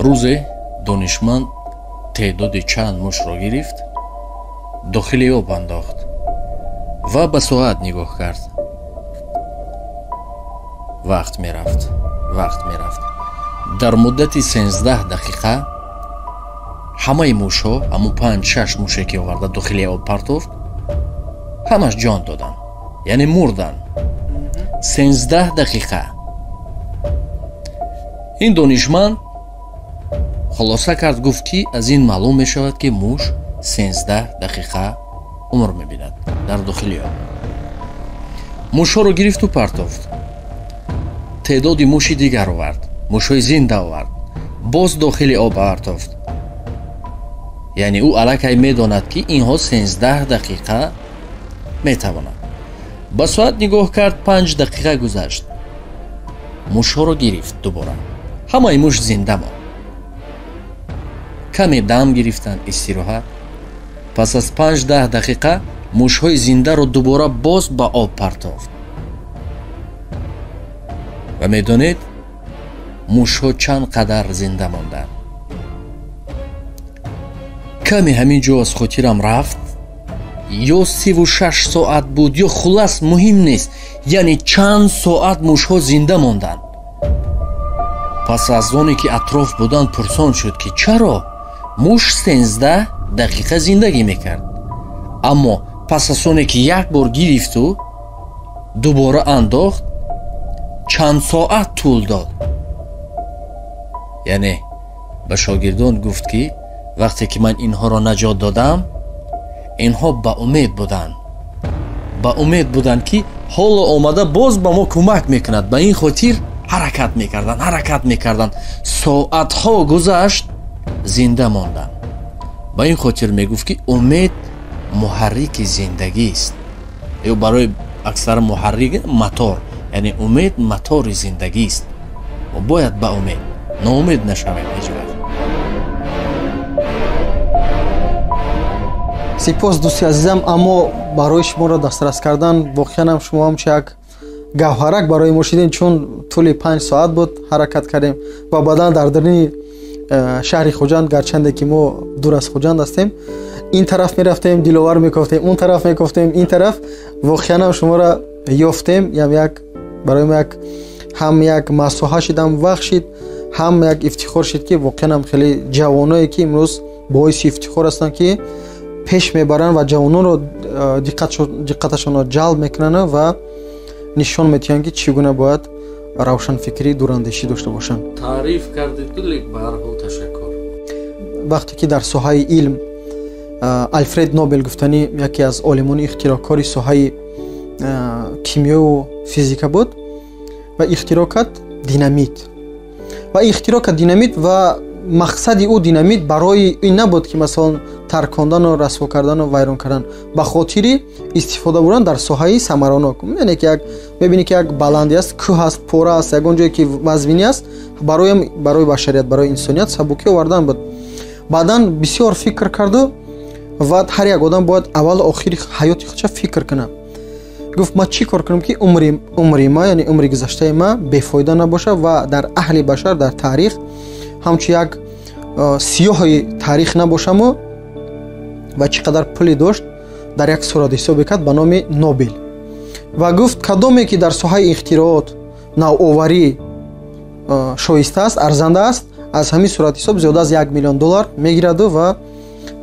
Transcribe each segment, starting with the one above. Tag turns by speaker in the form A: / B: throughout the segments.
A: Рӯзе донишманд теъдоди чанд мушро гирифт, дохили об андохт ва ба соат нигоҳ кард. Вақт мерафт, вақт мерафт. Дар муддати 13 дақиқа ҳамаи мушҳо, ҳамун 5-6 муше ки оварда дохили об партофт, ҳамаш ҷон доданд, яъне мурданд. 13 дақиқа. Ин донишманд хулоса кард, гуфт ки аз ин маълум мешавад ки муш 13 дақиқа умр мебинад дар дохили об. Мушҳоро гирифту партофт. Теъдоди муши дигар овард, мушҳои зинда овард, боз дохили об партофт. Яъне ӯ аллакай медонад ки инҳо 13 дақиқа метавонанд. Ба соат нигоҳ кард, 5 дақиқа гузашт. Мушҳоро гирифт дубора. Ҳамаи муш зинда монд. Каме дам гирифтанд, истироҳат. Пас аз 5-10 дақиқа мушҳои зиндаро дубора боз ба об партофт. Ва медонед мушҳо чанд қадар зинда монданд? Каме ҳамин ҷо аз хотирам рафт, ё 36 соат буд, ё хулас муҳим нест, яъне чанд соат мушҳо зинда монданд. Пас аз оне ки атроф буданд пурсон шуд ки чаро муш 13 дақиқа зиндагӣ мекард, аммо пас аз оне ки як бор гирифту дубора андохт, чанд соат тӯл дод. Яъне ба шогирдон гуфт ки вақте ки ман инҳоро наҷот додам, инҳо ба умед буданд, ба умед буданд ки ҳоло омада боз ба мо кӯмак мекунад. Ба ин хотир ҳаракат мекарданд, ҳаракат мекарданд. Соатҳо гузашт, зинда монданд. Ба ин хотир мегуфт ки умед муҳаррики зиндагист. Ё барои аксар муҳаррик мотор, яъне умед мотори зиндагист. Мо бояд ба умед, ноумед нашавем ҳеҷ вақт.
B: Сипос дӯсти азизам, аммо барои шуморо дастрас кардан воқеан ҳам шумо ҳамчун як гавҳарак барои мо шидем, чун тӯли 5 соат буд ҳаракат кардем ва баъдан дар даруни шаҳри Хуҷанд, гарчанде ки мо дур аз Хуҷанд ҳастем, ин тараф мерафтем, Диловар мекофтем, он тараф мекофтем, ин тараф, воқеан ҳам шуморо ёфтем. Ям як барои мо як ҳам як масоҳа шид, ҳам вақт шид, ҳам як ифтихор шид ки воқеан ҳам хеле ҷавоное ки имрӯз боиси ифтихор ҳастанд ки пеш мебаранд ва ҷавононро диққаташонро ҷалб мекунанд ва нишон медиҳанд ки чӣ гуна бояд равшанфикрӣ, дурандешӣ дошта бошанд.
A: Таъриф кардед, лек ба ҳар ҳол ташаккур.
B: Вақте ки дар соҳаи илм Алфред Нобел гуфтанӣ яке аз олимони ихтироъкори соҳаи кимиёву физика буд ва ихтироъ кард динамит. Ва ихтироъ кард динамит ва мақсади ӯ динамит барои ин набуд ки масалан таркондану расво кардану вайрон кардан, ба хотири истифода бурдан дар соҳаи самаранок. Яъне ки як мебинӣ ки як баландӣ аст, кӯҳ аст, пора аст, ягон ҷое ки вазвинӣ аст, барои башарият, барои инсоният сабукӣ овардан буд. Баъдан бисёр фикр карду ва ҳар як одам бояд аввалу охири ҳаёти худша фикр кунад. Гуфт ман чӣ кор кунам ки умри ма, яъне умри гузаштаи ма бефоида набошад ва дар аҳли башар, дар таърих ҳамчун як сиёҳи таърих набошаму. Ва чӣ қадар пуле дошт дар як суратҳисобе кард ба номи Нобел ва гуфт кадоме ки дар соҳаи ихтироот, навоварӣ шоиста аст, арзанда аст, аз ҳамин суратҳисоб зиёда аз 1 миллион доллар мегираду ва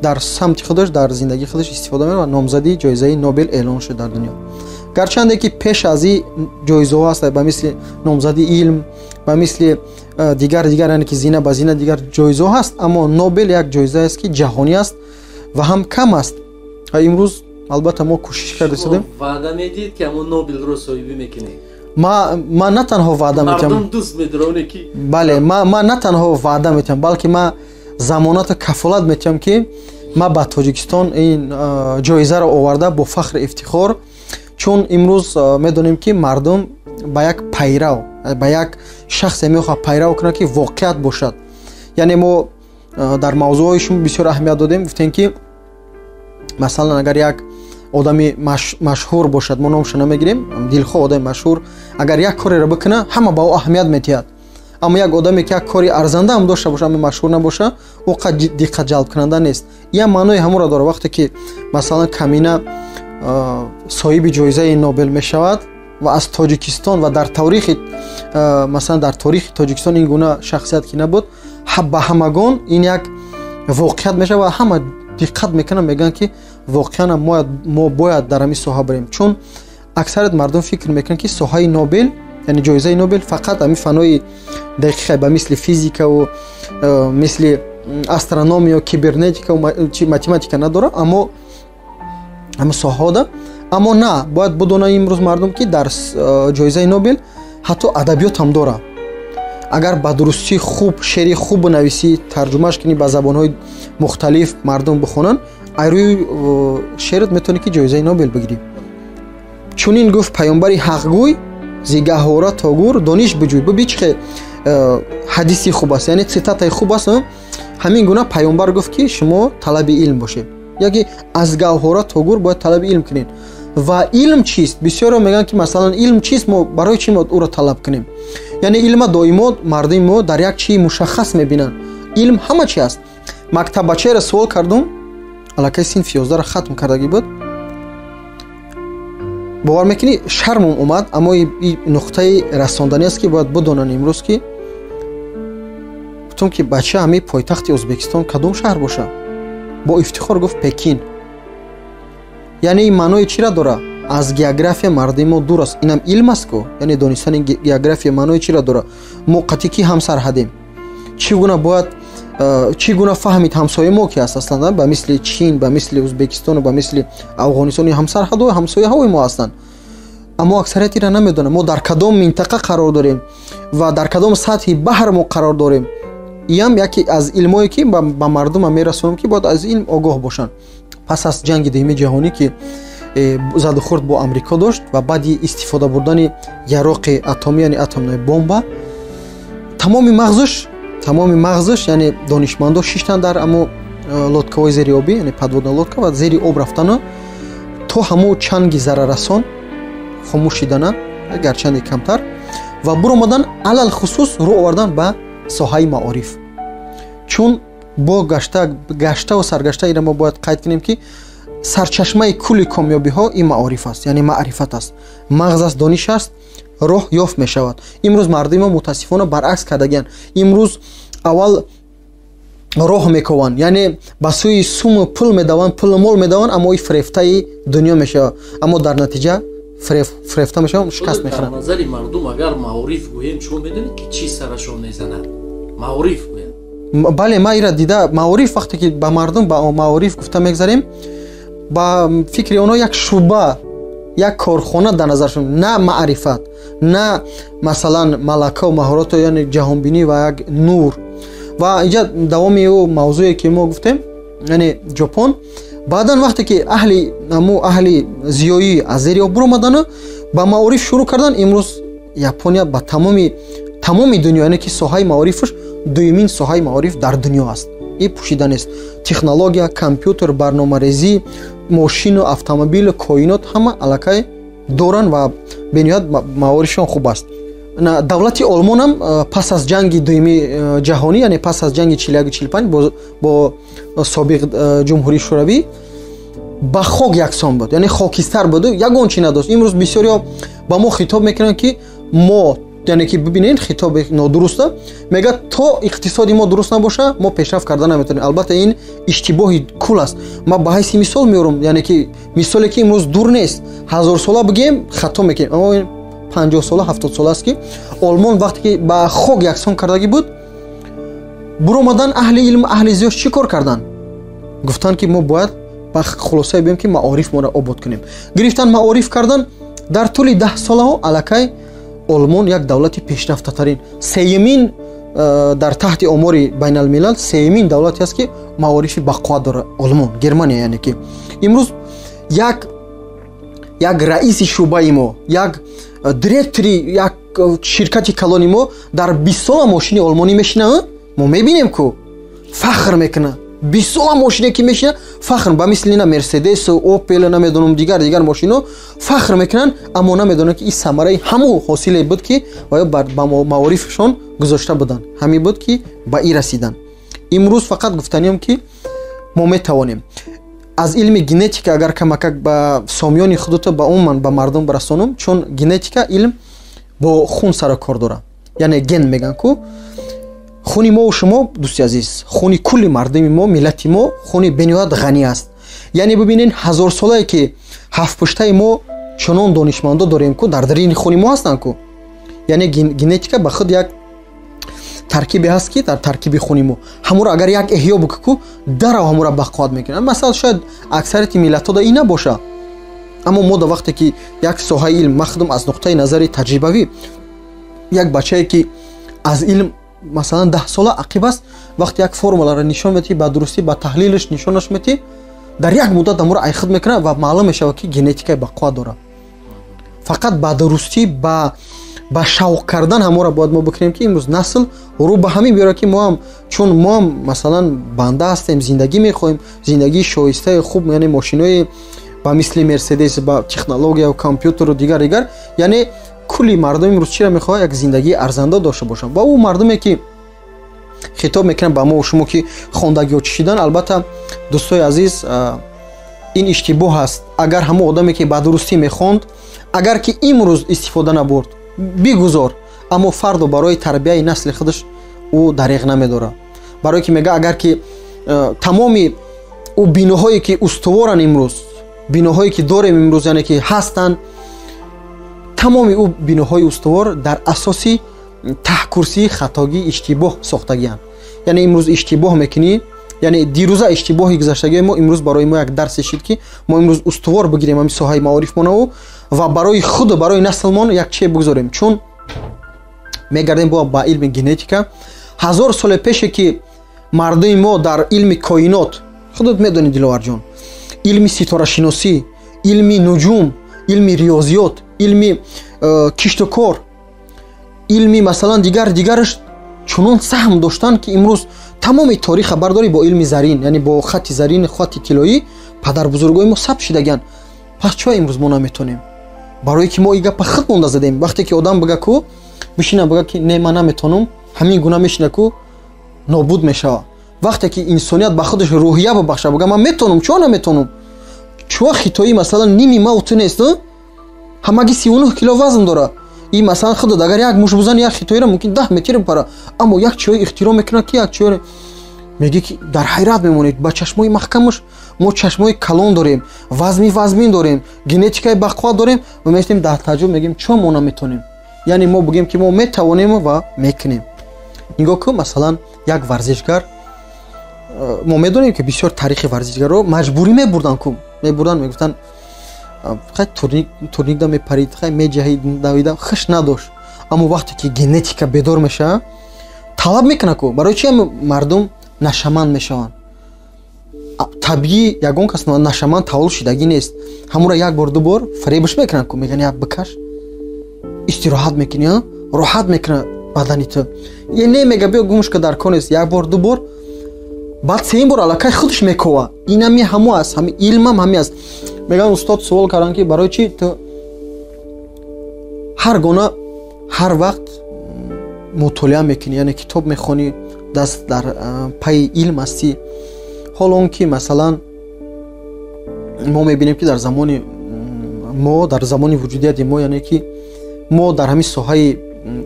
B: дар самти худаш, дар зиндагии худаш истифода мебарад ва номзади ҷоизаи Нобел эълон шуд дар дунё. Гарчанде ки пеш аз ин ҷоизаҳо ҳаст, ба мисли номзади илм, ба мисли дигар дигар, яъне ки зина ба зина дигар ҷоизаҳо ҳаст, аммо Нобел як ҷоиза аст ки ҷаҳонӣ аст ва ҳам кам аст. Ва имрӯз албатта мо кӯшиш карда истодем.
A: Ваъда медиҳед ки ҳамон Нобелро соҳибӣ мекунед?
B: Ман на танҳо ваъда медиҳам,
A: мардум дӯст медоранд ки
B: бале, ман на танҳо ваъда медиҳам, балки ман замонату кафолат медиҳам ки ман ба Тоҷикистон ин ҷоизаро оварда бо фахру ифтихор, чун имрӯз медонем ки мардум ба як пайрав, ба як шахсе мехоҳад пайрав кунад ки воқеият бошад. Яъне мо дар мавзӯъҳои шумо бисёр аҳамият додем, гуфтем ки масалан агар як одами машҳур бошад, мо номашро намегирем, дилхоҳ одами машҳур агар як кореро бикунад, ҳама ба ӯ аҳамият медиҳад. Аммо як одаме ки як кори арзанда ҳам дошта боша, аммо машҳур набоша, ӯ қад диққат ҷалбкунанда нест. Ин маънои ҳамонро дорад. Вақте ки масалан Камина соҳиби ҷоизаи Нобел мешавад ва аз Тоҷикистон ва дар таърихи, масалан дар таърихи Тоҷикистон ин гуна шахсият ки набуд, ба ҳамагон ин як воқеият мешавад ва ҳама диққат мекунанд, мегӯянд ки воқеан мо бояд дар ҳамин соҳа барем. Чун аксарият мардум фикр мекунанд ки соҳаи Нобел, яъне ҷоизаи Нобел фақат ҳамин фанҳои дақиқа ба мисли физикаву мисли астрономия, кибернетика, математика надорад, аммо ҳамин соҳаҳода. Аммо на, бояд бидонанд имрӯз мардум ки дар ҷоизаи Нобел ҳатто адабиёт ҳам дорад. Агар ба дурустӣ хуб шеъри хуб бинависӣ, тарҷумааш кунӣ ба забонҳои мухталиф, мардум бихонанд, ай рӯи шеърат метавонӣ ки ҷоизаи Нобел бигирӣ. Чунин гуфт паёмбари ҳақгӯй: зи гаҳвора то гур дониш биҷӯй. Бибин чӣ хел ҳадиси хуб аст, яъне цитатаи хуб аст. Ҳамин гуна паёмбар гуфт ки шумо талаби илм бошед, яке аз гаҳвора то гур бояд талаби илм кунед. Ва илм чист? Бисёре мегӯянд ки масалан илм чист, мо барои чӣ мо ӯро талаб кунем? Яъне илма доимо мардуми мо дар як чии мушаххас мебинанд. Илм ҳама чи аст. Мактаббачаеро суол кардум, аллакай синфи 11-ро хатм кардагӣ буд. Бовар мекунӣ, шармам омад, аммо ин нуқтаи расонданӣ аст ки бояд бидонанд имрӯз ки гуфтум ки бача ҳамин пойтахти Ӯзбекистон кадом шаҳр боша? Бо ифтихор гуфт Пекин. Яъне ин маънои чиро дорад? Аз география мардуми мо дур аст. Инам илм аст ку, яъне донистани география маънои чиро дорад? Мо қатъи ки ҳамсарҳадем, чӣ гуна бояд, чӣ гуна фаҳмид ҳамсояи мо ки аст аслан, ба мисли Чин, ба мисли Ӯзбекистону ба мисли Афғонистони ҳамсарҳаду ҳамсояҳои мо ҳастанд. Аммо аксарият инро намедонад. Мо дар кадом минтақа қарор дорем ва дар кадом сатҳи баҳр мо қарор дорем. Иам яке аз илмое ки ба мардумам мерасонам ки бояд аз илм огоҳ бошанд. Пас аз ҷанги дуюми ҷаҳонӣ ки задухӯрд бо Амрико дошт ва баъди истифода бурдани яроқи атомӣ, яъне атомная бомба, тамоми мағзаш, яъне донишмандо шиштанд дар амо лодкаҳои зери обӣ, яъне подводная лодка, ва зери об рафтану то ҳамо чанги зараррасон хомӯш шидана, гарчанде камтар, ва буромадан, алалхусус рӯ овардан ба соҳаи маориф. Чун бо гашта гаштаву саргашта ира мо бояд қайд кунем ки сарчашмаи кулли комёбиҳо ин маориф аст, яъне маърифат аст, мағз аст, дониш аст, роҳ ёфт мешавад. Имрӯз мардуми мо мутаассифона баръакс кардагиянд. Имрӯз аввал роҳ мекованд, яъне ба сӯи суму пул медаванд, пулу мол медаванд, аммо и фирефтаи дунё мешавад, аммо дар натиҷа фирефта мешаванд, шикаст мехӯранд.
A: Дар назари мардум агар маориф гӯем, шумо медонед ки чӣ сарашон мезанад? Маориф гӯянд.
B: Бале, ман ира дида. Маориф, вақте ки ба мардум ба маориф гуфта мегзарем, ба фикри онҳо як шӯъба, як корхона дар назаршон, на маърифат, на масалан малакаву маҳорату, яъне ҷаҳонбинӣ ва як нур. Ва инҷа давоми ӯ мавзӯе ки мо гуфтем, яъне Ҷопон баъдан вақте ки аҳли амо аҳли зиёӣ аз зери об буромадану ба маориф шурӯъ кардан, имрӯз Япония ба тамоми дунё, яъне ки соҳаи маорифаш дуюмин соҳаи маориф дар дунё аст. Ин пӯшида нест. Технология, компютер, барномарезӣ, мошину автомобилу коинот ҳама аллакай доранд ва бениҳоят маорифшон хуб аст. Давлати Олмонам пас аз ҷанги дуюми ҷаҳонӣ, яъне пас аз ҷанги 41-45 бо собиқ Ҷумҳурии Шӯравӣ, ба хок яксон буд, яъне хокистар буду ягон чи надошт. Имрӯз бисёриҳо ба мо хитоб мекунанд ки мо, яъне ки бибинед, хитоби нодуруста, мегӯяд то иқтисоди мо дуруст набоша, мо пешрафт карда наметавонем. Албатта, ин иштибоҳи кул аст. Ман ба ҳайси мисол меорам, яъне ки мисоле ки имрӯз дур нест, ҳазорсола бигем, хато мекунем, аммо 50 сола, 70 сола аст ки Олмон вақте ки ба хок яксон кардагӣ буд, буромадан аҳли илм, аҳли зиёш чӣ кор карданд? Гуфтанд ки мо бояд ба хулосае биёем ки маориф моро обод кунем. Гирифтан, маориф кардан. Дар тӯли 10 солаҳо аллакай Олмон як давлати пешрафтатарин, сеюмин дар таҳти омори байналмилал сеюмин давлате аст ки маорифи бақувват дорад, Олмон, Германия. Яъне ки имрӯз як раиси шӯъбаи мо, як директори як ширкати калони мо дар 20 сола мошини олмонӣ мешина. Мо мебинем ку, фахр мекунад. 20 сола мошине ки мешина, фахр, ба мисли на Мерседесу, Опел, намедонам, дигар дигар мошино фахр мекунанд, аммо намедонанд ки ин самараи ҳамун ҳосиле буд ки ва ба маорифшон гузошта буданд. Ҳамин буд ки ба ин расиданд. Имрӯз фақат гуфтаниям ки мо метавонем аз илми генетика агар камакак ба сомиёни худото ба умуман ба мардум барасонум, чун генетика илм бо хун сару кор дорад, яъне ген мегӯянд ку. Хуни мову шумо, дӯсти азиз, хуни кулли мардуми мо, миллати мо хуни бениҳоят ғанӣ аст. Яъне бибинед, ҳазорсолае ки ҳафтпуштаи мо чунон донишмандо дорем ку, дар дарини хуни мо ҳастанд ку. Яъне генетика ба худ як таркибе ҳаст ки дар таркиби хуни мо ҳамуро агар як эҳё букӣ ку, дарав ҳамуро бақувват мекунад. Масалан, шояд аксарияти миллатҳо да ин набошад, аммо мо да вақте ки як соҳаи илм, ман худам аз нуқтаи назари таҷрибавӣ, як бачае ки аз илм масалан 10 сола ақиб аст, вақте як формуларо нишон медиҳӣ, ба дурустӣ ба таҳлилаш нишонаш медиҳӣ, дар як муддат амуро айхуд мекунад ва маълум мешавад ки генетикаи бақувват дорад. Фақат ба дурустӣ ба шавқ кардан ҳаморо бояд мо бикунем, ки имрӯз насл рӯ ба ҳамин биёрад, ки моам, чун моам масалан банда ҳастем, зиндагӣ мехоҳем, зиндагии шоистаи хуб, яъне мошинои ба мисли Мерседес, ба технология, компютеру дигар дигар. Яъне кулли мардум имрӯз чиро мехоҳад? Як зиндагии арзанда дошта бошанд. Ва ӯ мардуме ки хитоб мекунанд ба мо шумо ки хондагиҳо чишидан, албатта, дӯстои азиз, ин иштибоҳ аст. Агар ҳамон одаме ки ба дурустӣ мехонд, агар ки имрӯз истифода набурд, бигузор, аммо фардо барои тарбияи насли худаш ӯ дариғ намедорад. Барое ки мега, агар ки тамоми ӯ биноҳое ки устуворанд имрӯз, биноҳое ки дорем имрӯз, яъне ки ҳастанд, тамоми ӯ биноҳои устувор дар асоси таҳкурсии хатогӣ, иштибоҳ сохтагианд. Яъне имрӯз иштибоҳ мекунӣ, яъне дирӯза иштибоҳи гузаштагии мо имрӯз барои мо як дарсе шид, ки мо имрӯз устувор бигирем ҳамин соҳаи маорифмонаву ва барои худу барои наслмон як чие бигузорем. Чун мегардем бо ба илми генетика, 1000 соли пеше ки мардуми мо дар илми коинот, худот медонӣ, Диловарҷон, илми ситорашиносӣ, илми нуҷум, илми риёзиёт, илми киштукор, илми масалан дигар дигараш чунон саҳм доштанд, ки имрӯз тамоми тариха бардорӣ, бо илми зарин, яъне бо хати зарин, хати тиллоӣ падарбузургои мо сабт шидагианд. Пас чаро имрӯз мо наметонем? Барое ки мо и гапа худ монда задем. Вақте ки одам бига ку, бишина бига ки не, ман наметонам, ҳамин гуна мешина ку, нобуд мешавад. Вақте ки инсоният ба худаш рӯҳия бибахша, бига ман метонам, чаро наметонам? Чаро хитоӣ масалан ними мау ту нест, ҳамагӣ 39 кило вазн дорад. И масалан худат агар як муш бизани, як хитоиро мумкин 10 метр бипара, аммо як чиҳои ихтироъ мекунад, ки як чиҳое мегӣ ки дар ҳайрат мемонед. Ба чашмои маҳкамаш мо чашмои калон дорем, вазми вазмин дорем, генетикаи бақувват дорем ва меистем дар таъҷуб, мегӯем чо мо наметонем? Яъне мо бигӯем ки мо метавонем ва мекунем. Нигоҳ кун, масалан як варзишгар, мо медонем ки бисёр таърихи варзишгарро маҷбурӣ мебурданд ку, мебурданд, мегуфтанд хай турникда мепарид, хай меҷаҳид, давида хуш надошт. Аммо вақте ки генетика бедор мешавад, талаб мекунад ку. Барои чи мардум нашаманд мешаванд? Табиӣ ягон кас нашаманд таваллуд шидагӣ нест. Ҳамуро як бор, ду бор фаребаш мекунанд ку, мегӯянд як бикаш, истироҳат мекунӣ, роҳат мекунад бадани ту. Е не, мега, биё гумшка, дар кор нест. Як бор, ду бор, баъд сеюм бор аллакай худаш мекова. Инами ҳамо аст, ҳами илмам ҳами аст. Мегӯянд, устод суол карданд, ки барои чи ту ҳар гуна ҳар вақт мутолиа мекунӣ, яъне китоб мехонӣ, даст дар пайи илм ҳастӣ, ҳол он ки масалан мо мебинем, ки дар замони мо, дар замони вуҷудияти мо, яъне ки мо дар ҳамин соҳаи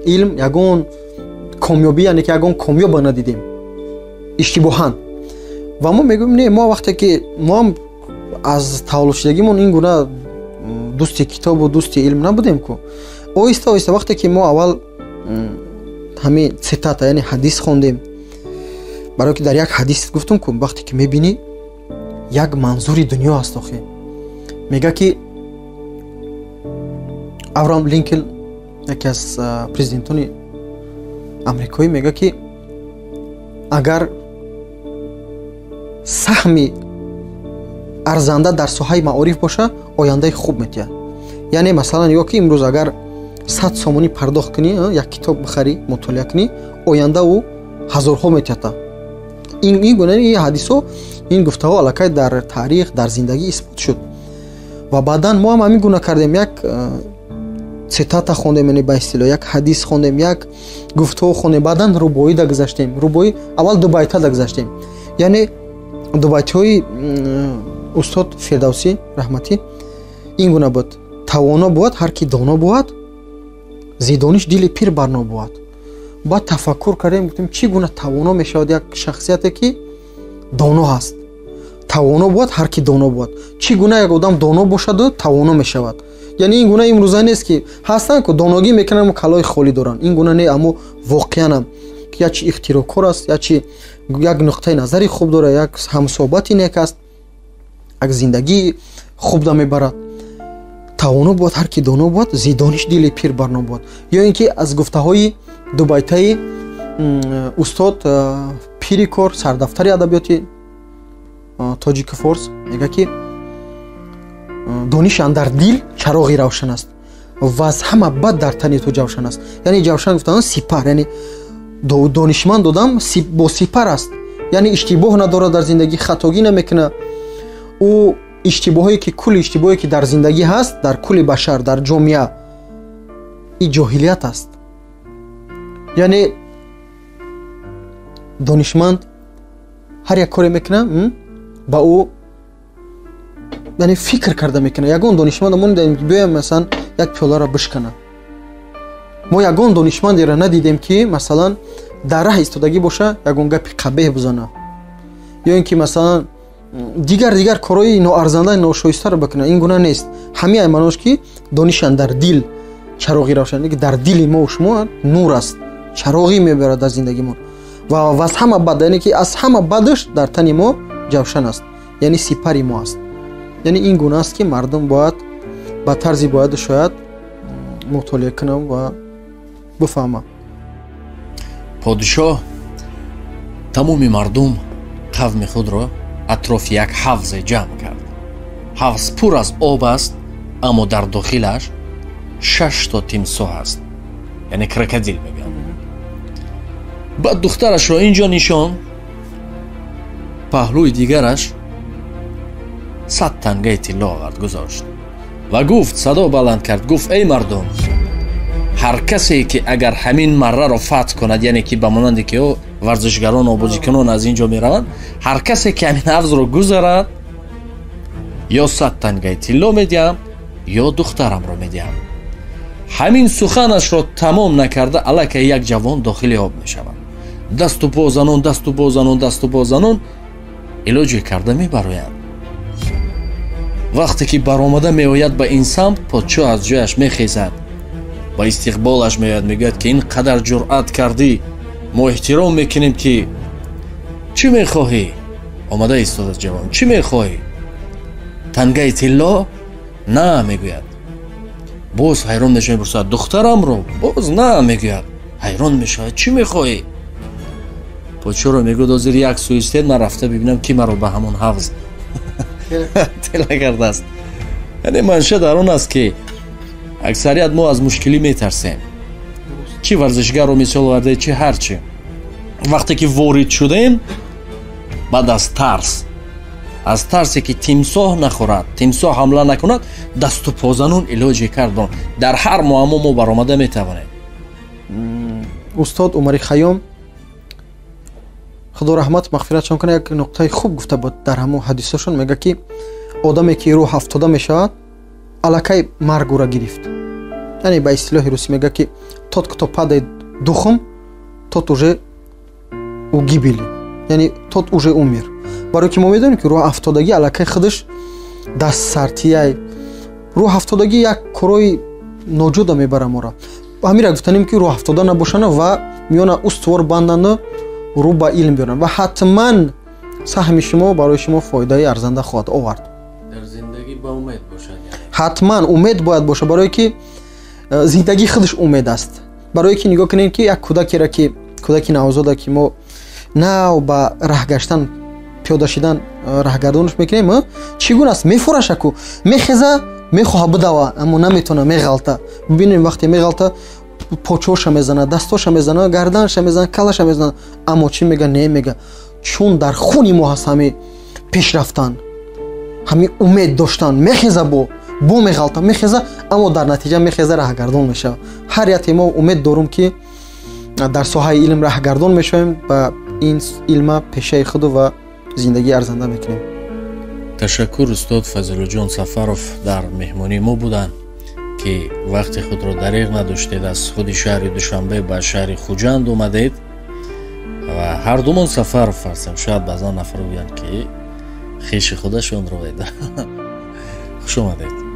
B: илм ягон комёбӣ, яъне ки ягон комёба надидем иштибоҳан. Ва мо мегӯем не, мо вақте ки моам аз таваллудшудагимон ин гуна дӯсти китобу дӯсти илм набудем ку. Оҳиста оҳиста вақте ки мо аввал ҳамин цитата, яъне ҳадис хондем, барое ки дар як ҳадис гуфтум ку, вақте ки мебинӣ, як манзури дунё аст. Охи мега ки Авраам Линколн, яке аз президентони амрикоӣ, мега ки агар саҳми арзанда дар соҳаи маориф боша, ояндаи хуб метиҳад. Яъне масалан ё ки имрӯз агар 100 сомонӣ пардохт кунӣ, як китоб бихарӣ, мутолиа кунӣ, оянда ӯ ҳазорҳо метиҳад. Ин гуна ин ҳадисҳо, ин гуфтаҳо аллакай дар таърих, дар зиндагӣ исбот шуд. Ва баъдан мо ҳам ҳамин гуна кардем, як цитата хондем, яъне ба истилоҳ як ҳадис хондем, як гуфтҳо хондем, баъдан рубоӣ дагузаштем. Рубоӣ аввал дубайта дагузаштем, яъне дубайтҳои устод Фирдавсӣ раҳматӣ ин гуна буд: тавоно бувад ҳар ки доно бувад, зи дониш дили пир барно бувад. Баъд тафаккур кардем, гуфтем чӣ гуна тавоно мешавад як шахсияте ки доно ҳаст. Тавоно бувад ҳар ки доно бувад. Чӣ гуна як одам доно бошаду тавоно мешавад? Яъне ин гуна имрӯза нест ки ҳастанд ку доногӣ мекунанд, аммо калои холӣ доранд. Ин гуна не, аммо воқеанам як чи ихтирокор аст, як чи як нуқтаи назари хуб дорад, як ҳамсоҳбати нек аст, як зиндагии хуб да мебарад. Тавоно бувад ҳар ки доно бувад, зи дониш дили пир барно бувад. Ё ин ки аз гуфтаҳои дубайтаи устод пири кор, сардафтари адабиёти тоҷику форс мегӯяд ки дониш андар дил чароғи равшан аст ва аз ҳама бад дар тани ту ҷавшан аст. Яъне ҷавшан гуфтан сипар, яъне донишманд одам бо сипар аст, яъне иштибоҳ надорад дар зиндагӣ, хатогӣ намекунад. Ӯ иштибоҳое ки кулли иштибоҳе ки дар зиндагӣ ҳаст, дар кулли башар, дар ҷомеа, ин ҷоҳилият аст. Яъне донишманд ҳар як коре мекунад, ба ӯ яъне фикр карда мекунад. Ягон донишманд мо надидем ки биёям масалан як пиёларо бишканад. Мо ягон донишмандеро надидем ки масалан дар раҳ истодагӣ боша, ягон гапи қабеҳ бизанад, ё ин ки масалан дигар корҳои ноарзанда, ношоистаро бикунад. Ин гуна нест. Ҳамин маънош ки дониш андар дил чароғи равшан, ки дар дили мо шумо нур аст, чароғӣ мебарад дар зиндагимон. Ва аз ҳама бад, яъне ки аз ҳама бадаш дар тани мо ҷавшан аст, яъне сипари мо аст. Яъне ин гуна аст ки мардум бояд ба тарзи бояду шояд мутолиа кунам ва бифаҳмам.
A: Подшоҳ тамоми мардум қавми худро атрофи як ҳавзе ҷамъ кард. Ҳавз пур аз об аст, аммо дар дохилаш 6 то тимсоҳ аст, яъне крокодил мегӯянд. Баъд духтарашро инҷо нишон, паҳлӯи дигараш 100 тангаи тилло овард, гузошт ва гуфт, садо баланд кард, гуфт: эй мардум, ҳар касе ки агар ҳамин марраро фатҳ кунад, яъне ки ба монанде ки ӯ варзишгарон ва бозикунон аз ин ҷо мераванд, ҳар касе ки ҳамин ҳавзро гузарад, ё 100 тангаи тилло медиҳам, ё духтарамро медиҳам. Ҳамин суханашро тамом накарда аллакай як ҷавон дохили об мешавад. Дасту по занон, дасту по занон, дасту по занон илоҷе карда мебароянд. Вақте ки баромада меояд ба ин самт, подшоҳ аз ҷояш мехезад, ба истиқболаш меояд, мегӯяд ки ин қадар ҷуръат кардӣ, мо эҳтиром мекунем, ки чӣ мехоҳӣ? Омада истодааст ҷавон, чӣ мехоҳӣ? Тангаи тилло? На, мегӯяд. Боз ҳайрон мешавад, мепурсад: духтарамро? Боз на, мегӯяд. Ҳайрон мешавад, чӣ мехоҳӣ? Подшоҳро мегӯяд: ҳозир як сӯистед, ман рафта бибинам ки маро ба ҳамон ҳавз тела кардааст. Яъне манша дар он аст ки аксарият мо аз мушкилӣ метарсем. Чӣ варзишгарро мисол оварде, чӣ ҳар чӣ. Вақте ки ворид шудем, баъд аз тарс, аз тарсе ки тимсоҳ нахӯрад, тимсоҳ ҳамла накунад, дасту позанон илоҷе кардон. Дар ҳар муаммо мо баромада метавонем.
B: Устод Умари Хайём, худо раҳмат мағфиратшон кунад, як нуқтаи хуб гуфта буд дар ҳамон ҳадисошон. Мегӯяд ки одаме ки рӯҳ афтода мешавад, аллакай марг ӯра гирифт. Яъне ба истилоҳи русӣ мегӯяд ки тот, кто падает духом, тот уже у гибели, яъне тот уже умер. Барои ки мо медонем ки рӯҳ афтодагӣ аллакай худаш дастсартияй, рӯҳ афтодагӣ як корои ноҷуда мебара моро. Ҳамира гуфтанем ки рӯҳ афтода набошанд ва миёна устувор банданду рӯ ба илм биёранд ва ҳатман саҳми шумо барои шумо фоидаи арзанда хоҳад овард.
A: Дар зиндагӣ ба умед бошад.
B: Ҳатман умед бояд бошад, барое ки зиндагӣ худаш умед аст. Барое ки нигоҳ кунем ки як кӯдакеро ки кӯдаки навзода ки мо нав ба раҳ гаштан, пиёда шидан раҳгардонаш мекунем, чӣ гуна аст? Мефурашаку, мехеза, мехоҳа бидава, аммо наметавона, меғалта. Бибинем вақте меғалта, почоша мезана, дастоша мезана, гарданша мезана, калаша мезана, аммо чӣ мега? Не мега, чун дар хуни мо ҳаст ҳами пешрафтан, ҳами умед доштан. Мехеза, бо Бо меғалта, мехеза, аммо дар натиҷа мехеза, раҳгардон мешавад. Ҳар яке мо умед дорум, ки дар соҳаи илм раҳгардон мешавем ва ин илма пешаи худу ва зиндагии арзанда мекунем.
A: Ташаккур. Устод Фазилуҷон Сафаров дар меҳмонии мо буданд, ки вақти худро дареғ надоштед, аз худи шаҳри Душанбе ба шаҳри Хуҷанд омадед ва ҳардумон Сафаров ҳастем. Шояд баъзан нафар гӯянд, ки хеши худашонро. Хуш омадед.